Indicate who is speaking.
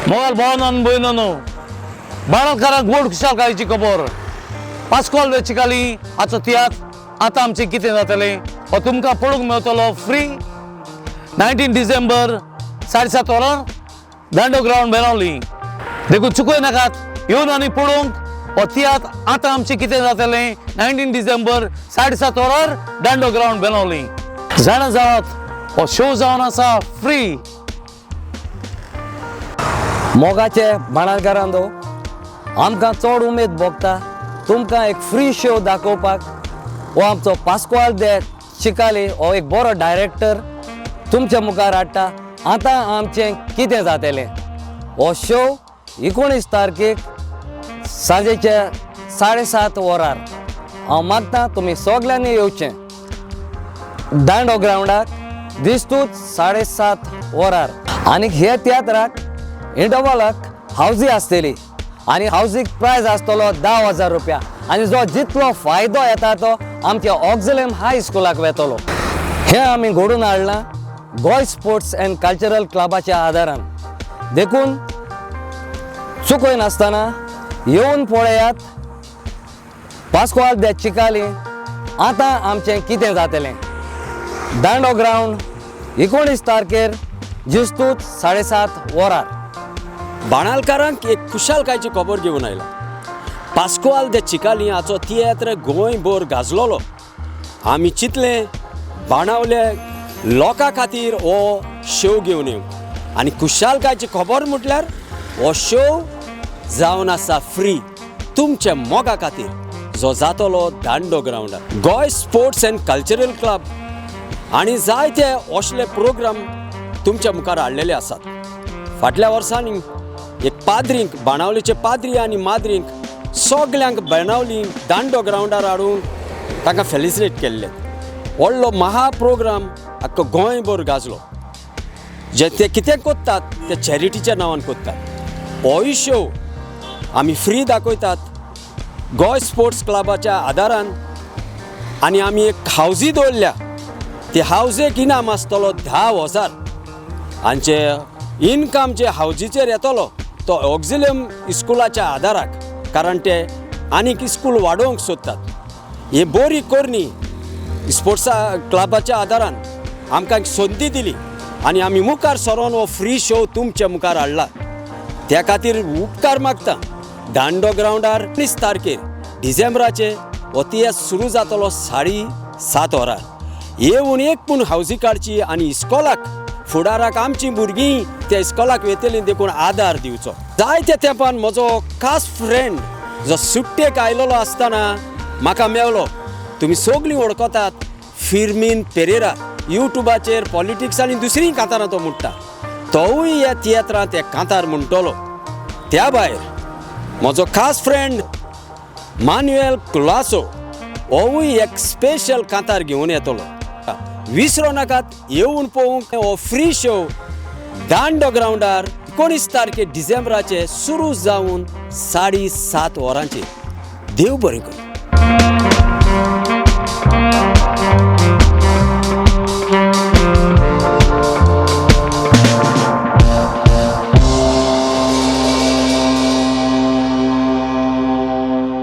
Speaker 1: मोगाळ भावांनो भयणींनो, बाणालकारांक व्हड खुशालकायेची खबर. पास्कोल दे चिकाली हाचो तियात्र आतां आमचें कितें जातलें हो तुमकां पळोवंक मेळटलो फ्री 19 डिसेंबर 7:30 वरां दांडो ग्रावंड, बेनावली. देखून चुकय नाकात येवन आनी पळोवंक हो तियात्र आतां आमचें कितें जातलें, 19 डिसेंबर 7:30 वरार, दांडो ग्रावंड, बेनावली. जाणा जावात, हो शो जावन आसा फ्री.
Speaker 2: मोगाचे बाणालकारांनो, आमकां चड उमेद भोगता तुमकां एक फ्री शो दाखोवपाक. हो आमचो पास्कोआल दे चिकाली हो एक बरो डायरेक्टर तुमच्या मुखार हाडटा आतां आमचें कितें जातलें. हो शो 19 तारखेक सांजेचे 7:30 वरार. हांव मागता तुमी सगल्यांनी येवचें दांडो ग्रावंडाक दिस्तूच 7:30 वरार. आनी हे तियात्राक इंटरवलाक हावजी आसतली आनी हावजीक प्रायज आसतलो 10,000 रुपया आनी जो जितलो फायदो येता तो आमच्या ऑक्झिलियम हाय स्कुलाक वेतलो. हें आमी घडोवन हाडलां गोंय स्पोर्ट्स अँड कल्चरल क्लबाच्या आदारान. देखून चुकय नासतना येवन पळयात पास्कोआल दे चिकाली आतां आमचें कितें जातलें, दांडो ग्रावंड, 19 तारखेर जिस्तूच 7:30 वरार.
Speaker 3: बाणालकारांक एक खुशालकायची खबर घेवन आयला. पास्कोआल दे चिकाली हाचो तियात्र गोंयभर गाजलोलो. आमी चिंतलें बाणावले लोकां खातीर हो शो घेवन येवंक आनी खुशालकायची खबर म्हटल्यार हो शो जावन आसा फ्री तुमच्या मोगा खातीर, जो जातलो दांडो ग्रावंडार. गोंय स्पोर्ट्स अँड कल्चरल क्लब आनी जायते असले प्रोग्राम तुमच्या मुखार हाडलेले आसात. फाटल्या वर्सांनी एक पाद्रींक, बाणावलीचे पाद्री आनी माद्रींक सगल्यांक बाणावली दांडो ग्रावंडार हाडून तांकां फेलिसिटेट केल्ले. व्हडलो महा प्रोग्राम आख्खो गोंयभर गाजलो. जे ते कितें करतात ते चॅरिटीच्या नांवान करतात. होय शो आमी फ्री दाखयतात गोंय स्पोर्ट्स क्लबाच्या आदारान आनी आमी एक हावजी दवरल्या. ती हावजेक इनाम आसतलो 10,000. आमचे इनकम जे हावजीचेर येतलो तो ऑक्झिलियम इस्कुलाच्या आदाराक, कारण ते आनीक इस्कूल वाडोवंक सोदतात. ही बरी करणी स्पोर्ट्सा क्लबाच्या आदारान आमकां एक संदी दिली आनी आमी मुखार सरोन हो फ्री शो तुमच्या मुखार हाडला. त्या खातीर उपकार मागता. दांडो ग्रावंडार 19 तारखेर डिसेंबराचे हो तियात्र सुरू जातलो 7:30 वरार. येवन एक पूण हावजी काडची आनी इस्कोलाक फुडाराक आमचीं भुरगीं त्या इस्कोलाक वेतलीं देखून आदार दिवचो. जायत्या तेंपान म्हजो खास फ्रेंड जो सुट्टेक आयलेलो आसतना म्हाका मेवलो. तुमी सगळीं वळखतात फिर्मीन पेरेरा. युट्यूबाचेर पॉलिटिक्स आनी दुसरीं कांतारां तो म्हणटा. तोवूय ह्या तियात्रांत एक कांतार म्हणटलो. त्या भायर म्हजो खास फ्रेंड मान्युएल कुलासो होवूय एक स्पेशल कांतार घेवन येतलो. विसरो नाकात येवन पळोवंक हो फ्री शो दांडो ग्रावंडार 19 तारखे डिसेंबराचे सुरू जावन 7:30 वरांचेर. देव बरें करूं.